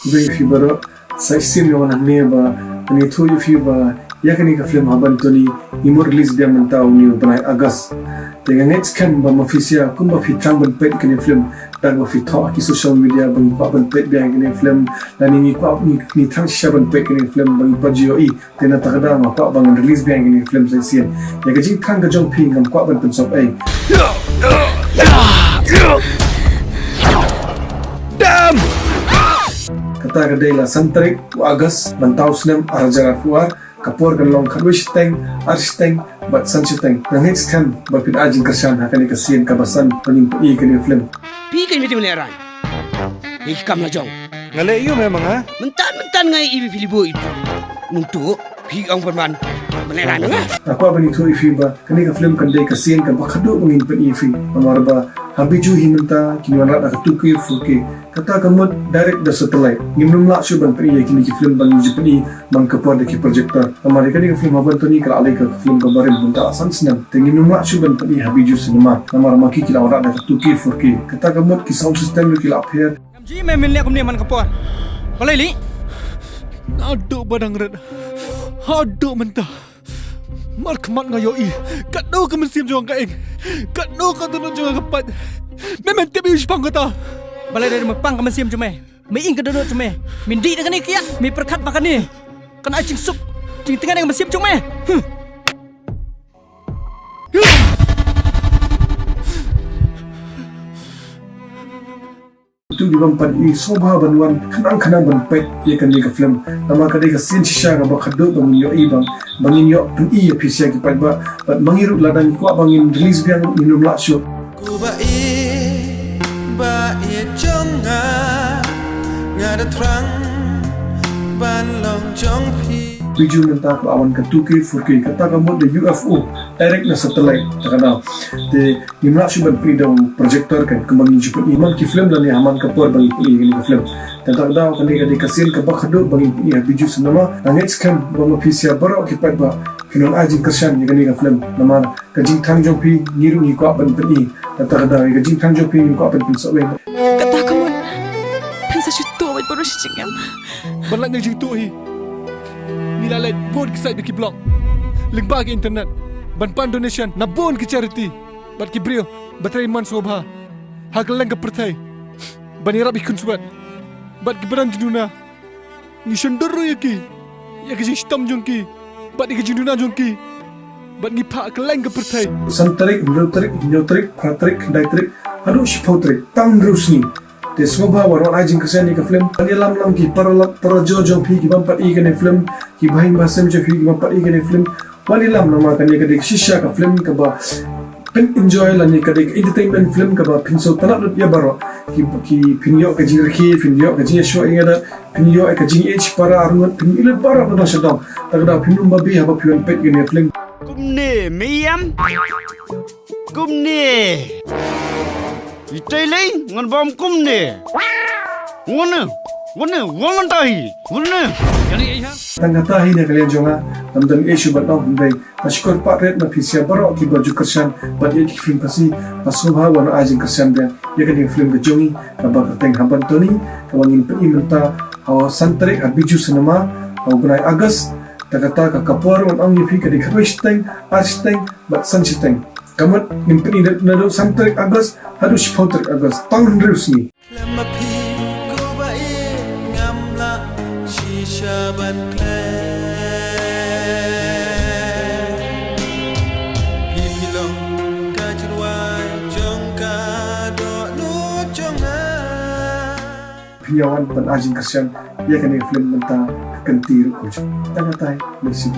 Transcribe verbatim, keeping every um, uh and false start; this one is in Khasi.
Ba ïa phi baroh, sa shisien nga wan hangne ba ngan ïathuh ïa phi ba ïa kane ka film Haban Tony ngi mut release biang mynta une u bnai August. Te nga ngeit skhem ba ma phi sha kumba phi thrang ban peit kane film, da kaba phi thoh ha ki social media ba ngi kwah ban peit biang kane film, lane ngi kwah ngi, ngi thrang shisha ban peit kane film ba ngi pat ju ïohi. Te na kata ka daw nga kwah ba ngan release biang kane film sa shisien. Ïa ka jingthrang ka jong phi ngam kwah ban pynsop ei. Kata ka dei la san tarik u August mynta u snem ar hajar arphew ar, ka por kan long khatwei shiteng, ar shiteng bad san shiteng. Nga ngeit skhem ba phin ai jingkyrshan ha kane ka sien kaba san ba ngin pyni kane film. Phi kan mih mynta lehrain. Ïa ki kam la jong. Nga leh ïa me ma nga. Mynta mynta nga ïa phi li boi. Nangtu phi ong pynban mynta lehrain ma nga. Nga kwah ban ïathuh ïa phi ba kane ka film kan dei ka sien kaba khadduh ba ngin pyni ïa phi. Namar ba ha Bijou hi mynta kin wanrah da ka two K four K. Kata ka mut direct da satellite. Ngim nym lah shuh ban pyni ïa kine ki film ba ngi ju pyni man ka por da ki projector. Namar ïa kane ka film Haban Tony ka la leit ka film kaba rim mynta la san snem. Te ngim nym lah shuh ban pyni ha Bijou Cinema. Namar ma ki ki la wanrah da ka two K four K. Kata ka mut ki sound system ruh ki la pher. Kam ji me mynleh kumne man ka por. Balei li? Naduh ba dang rit haduh mynta. Markhmat nga ïohi katno ka mynsiem jong nga ka ing, katno ka dohnud jong nga ka pait. Me men tip ïa u shipang kata. Balei dei ma pang ka mynsiem jong me? Me ing ka dohnud jong me. Men dih da kane ka ïat, me pyrkhat ba kane kan ai jingsuk jingtngen ïa ka mynsiem jong me. Huh. Tu ki bym pat i sngewbha ban wan khnang khnang ban peit ïa kane ka film. Namar ka dei ka sien shisha kaba khadduh ba ngin ïohi bang, ba ngin ïoh pyni ïa phi sha ki paidbah. Bad ma ngi ruh lada ngi kwah ba ngin release biang ruh ngin nym lah shuh. Kuba i ba i jong nga, nga da thrang ban long jong phi. Bijou mynta ka la wan ka two K four K, kata ka mut da U F O, direct na satellite, ta ka daw. Te ngim lah shuh ban pyni da u projector kan, kumba ngin ju pyni man ki film lane ha man ka por ba ngin pyni kane ka film. Te ta ka daw kane ka dei ka sien kaba khadduh ba ngin pyni ha Bijou Cinema. Nga ngeit skhem ba ma phi sha baroh ki paidbah phin wan ai jingkyrshan ïa kane ka film. Namar ka jingthrang jong phi ngi ruh ngi kwah ban pyni. Te ta ka daw ïa ka jingthrang jong phi ngi kwah ban pynsawei. Kata ka mut phin sa shu tuh bad baroh shi jingim. Ban lait na jingtuh hi ngi la leit bun ki site bad ki blog lyngba ki internet ban pan donation na bun ki charity. Bad ki briew ba trei man sngewbha ha kylleng ka pyrthei ban ïarap ïa ki khun swet bad ki badan jingduna. Ngi shon dur ruh ïa ki, ïa ka jingshitom jong ki bad ïa ka jingduna jong ki. Bad ngi phah kylleng ka pyrthei. San tarik, hynriew tarik, hynñiew tarik, phra tarik, khyndai tarik, haduh shiphew tarik, tang hynriew sngi. Te sngewbha wan ai jingkyrshan ïa ka film. Wan ïalam lang ki para, para jong jong phi ki bym pat i kane film, ki bahaïing bahasem jong phi ki bym pat i kane film. Wan ïalam namar kane ka dei shisha ka film kaba phin enjoy lane ka dei ka entertainment film kaba phin sngewtynnat lut ïa baroh. Ki, ki phin ïoh ka jingrkhie, phin ïoh ka jingïashoh ïa nga da, phin ïoh ka jingïeit para arngut, phin ïoh lut baroh na dong sha dong. Ta ka daw phin ym babe haba phi wan peit kane film. Kumne me ïam. Kumne. Itei lei ngan bam kumne. Ngone, ngone, ngone tahi, ngone. Tang kata hi na ka liang jong nga, lam dang issue bad ong kumdei. Nga shukor pathriat na phi sha baroh kiba ju kyrshan bad ïa ki film Khasi, ba sngewbha wan ai jingkyrshan biang ïa kane ka film ka jong ngi kaba kyrteng Haban Tony, kaba ngin pyni mynta ha san tarik ha Bijou Cinema ha u bnai August. Ta kata ka, ka por ngan ong ïa phi ka dei khatwei shiteng, ar shiteng bad san shiteng. Ka mut ngin pyni naduh san tarik August haduh shiphew tarik August, tang hynriew sngi. Lem ma phi ko ba i ngam lah shisha ban klet. Phi phi long ka jingrwai jong ka dohnud jong nga. Phin ïa wan ban ai jingkyrshan ïa kane ka film mynta ka kynti ruh kumjuh. Tang katai, mesi.